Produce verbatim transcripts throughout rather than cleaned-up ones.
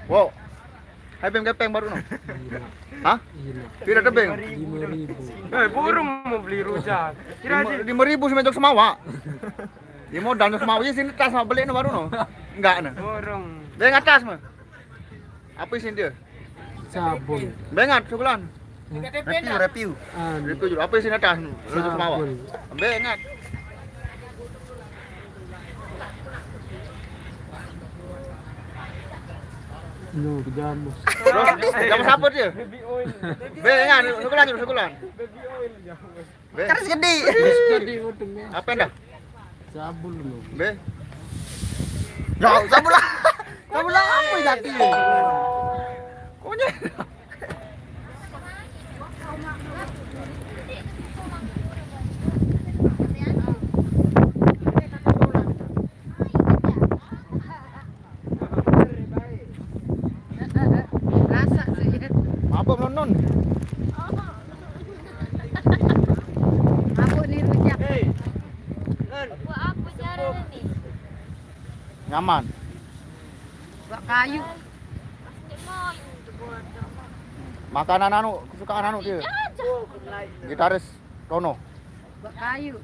Wow. Hai, Bim, gepeng baru no. Hah? Tidak ada, Bim. Lima ribu. Eh, burung mau beli rujak. Kira aja. Lima ribu sama jok semawa. Dia modal no semawa, sini tas mau beli no baru no. Enggak no. Burung. Dia atas mah. Apa sih dia? Sabun. Bengat sebulan. Review, review. Anu. Review dulu. Apa sih atas no? Lu semawa. Sabun. Bengat. No, jamus. Terus, jamus apa dia? Baby oil. Bengat, sebulan, sebulan. Baby oil, jamus. Be. Terus gede. Terus gede untungnya. Apa dah? Sabun lo. Be. Ya, sabun lah. Sabun lah apa jadi? Konyol. Rasa sih. Apa melonon? Apa nih rujak? Buat apa cara nih? Nyaman. Buat kayu. Makanan anu, kesukaan anu dia. Gitaris Rono. Buat kayu.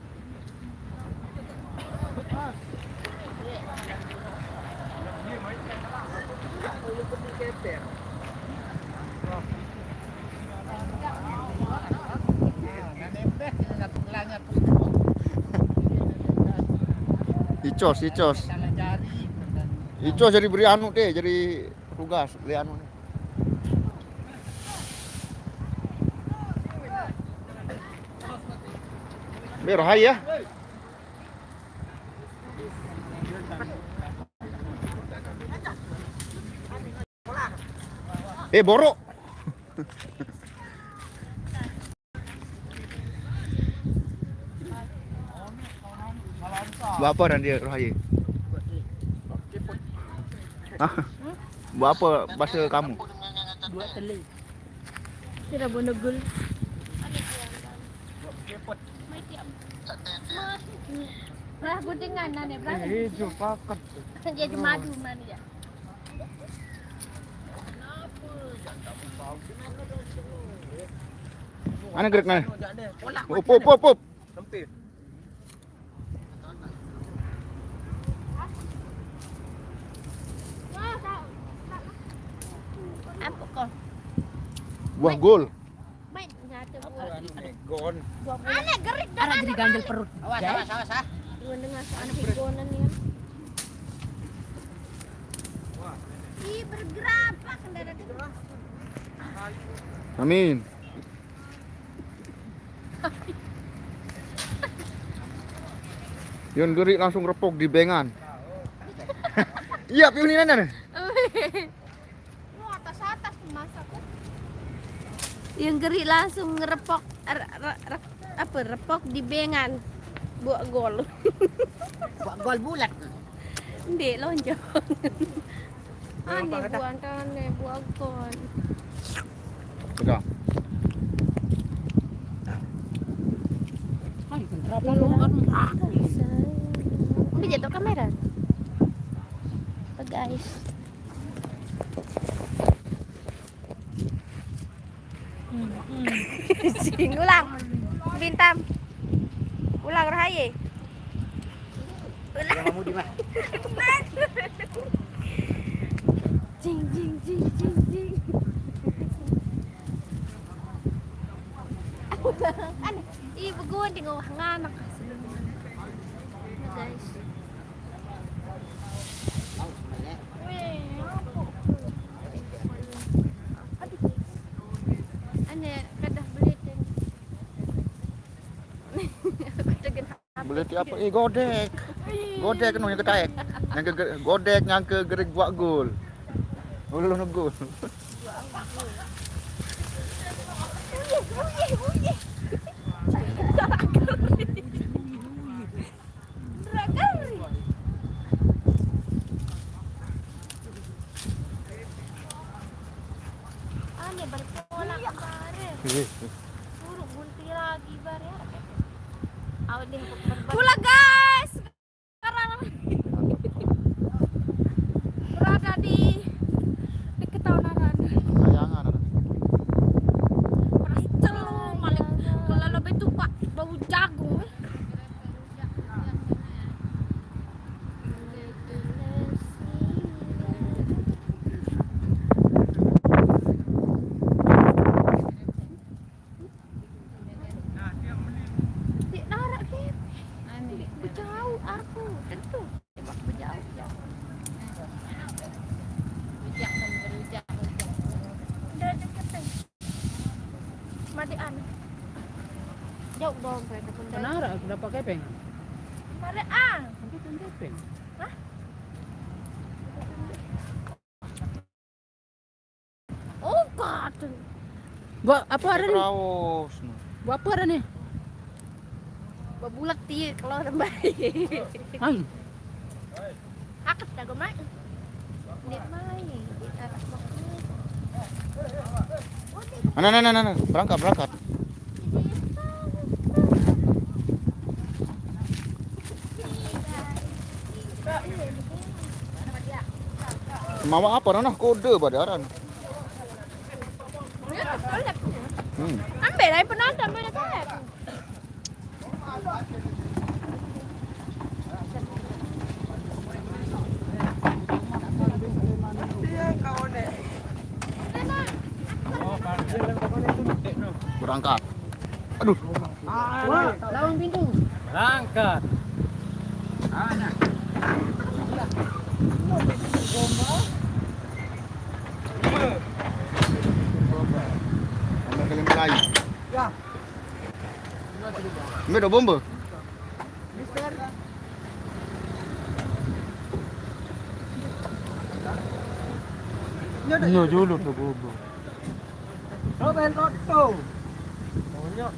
Icos, icos. Icos jadi beri anu deh, jadi petugas beli anu nih. Merah ya. Eh, borok. Buat apa dan dia rohaya? Hah? Buat apa bahasa kamu? Buat teli. Tidak bonegul. Lah guntingan nane berani. Hijau paket. Jadi madu mana ya? Mana gerak nane? Up, up, up, up. Apa kau? Buah gol. Main nyata buah. Anu nih, gon. Aneh gerik. Ada jadi ganjel perut. Awas, awas, awas ah. Gua dengar soal si gonan ya. Ih, bergerak apa kendaraan itu? Amin. Yun geri langsung repok di bengan. Iya, piuni nana. Mau atas-atas tuh masak. Yang geri langsung ngerepok, re- re- re- apa, repok di bengan. Buat gol. Buat gol bulat. Ndek lonjong. Aneh buat aneh buat gol. Pegang. Hai, kenapa lu kan? Udah jatuh kamera. Apa, guys? Sing ulang. Bintang. Ulang rahaye. Ulang. Yang mau di mana? Jing jing jing jing jing. Kan, ih, begunting, wah, nganak. Nah, guys. Ane kada beli ting. Aku tegan. Beli ti apa? Eh, godek. Godek nu yang ketaek. Yang ke godek yang ke gerik buat gol. Ulun gol. Ane bertolak kemarin. Suruh bunti lagi bare. Awak deh. Pula, guys. Sekarang berada di Kenapa kepeng? Mari ah. Nanti kepeng. Hah? Oh, God. Buat apa ada ni? Raus. Buat apa ada ni? Buat bulat ti kalau ada baik. Hai. Akit dah gue main. Dia main. Dia tak. Mana, mana, mana, mana? Berangkat, berangkat. Mawa apa, Nana? Kode pada aran. Hmm. Ambil lah penonton mana kan? Berangkat. Aduh. Lawan pintu. Berangkat. Ambil kalian pelai. Ambil dah bomba. Nyo dulu tu bobo. Robel Toto. Maunya.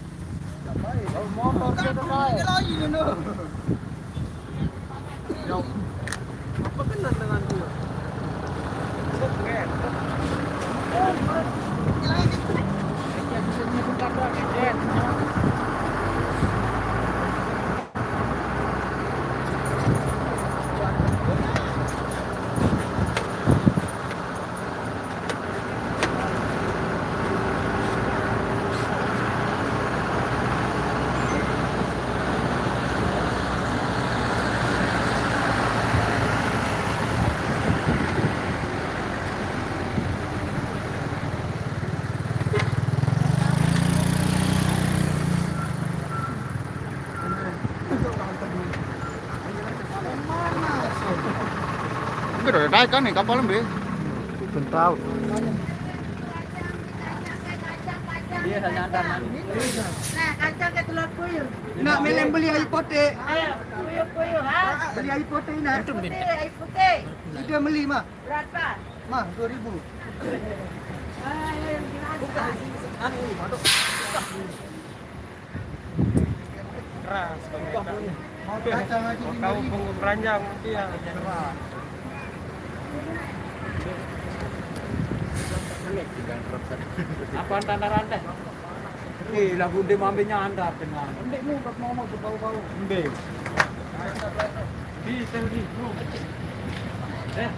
Motor dia tu naik. Lagi tu. Apa kena dengan dia? Tapi udah naik kan nih kapal lebih. Belum tahu. Nah, kacang ke telur puyuh. Nak meleng beli air potek. Ayo, puyuh-puyuh ha. Beli air potek nak. Putih, air putih. Kita beli mah. Berapa? Mah dua ribu. Ayo, gimana? Keras. Mau kacang aja Tahu punggung ranjang dia keras. Apa tanda rantai? Eh, lagu dia ambilnya anda tengah. Ambil mu bak mau tu bau-bau. Ambil. Di tadi. Eh.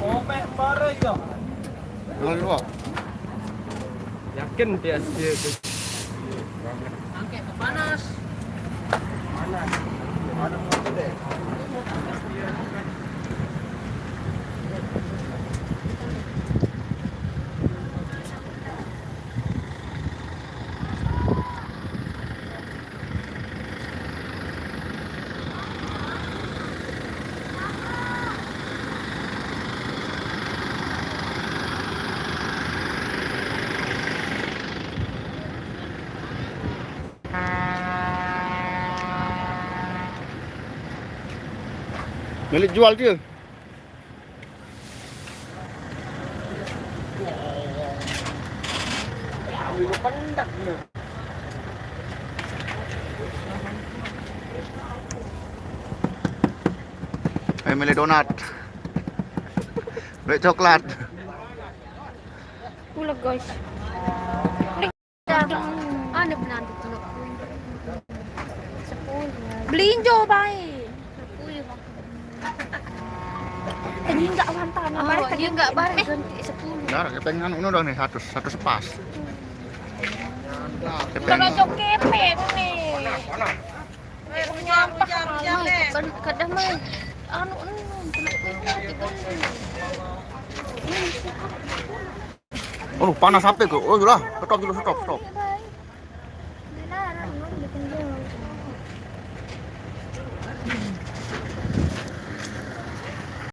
Komen bareng ya. Jangan lupa. Yakin dia dia tu. Angkat ke panas. Milik jual dia. Ayo milih donat. Milih coklat. Pula guys. Ada benar tu. Sepuluh. Belinjo baik. Sepuluh. Tadi enggak wantan. Oh, dia enggak barang ganti sepuluh. Dah, kita dengan unu dah nih satu satu sepas. Kalau cok kepeng ni. Nyampah. Kadang mah anu anu. Oh, panas apa tu? Oh, sudah. Stop dulu, stop, stop.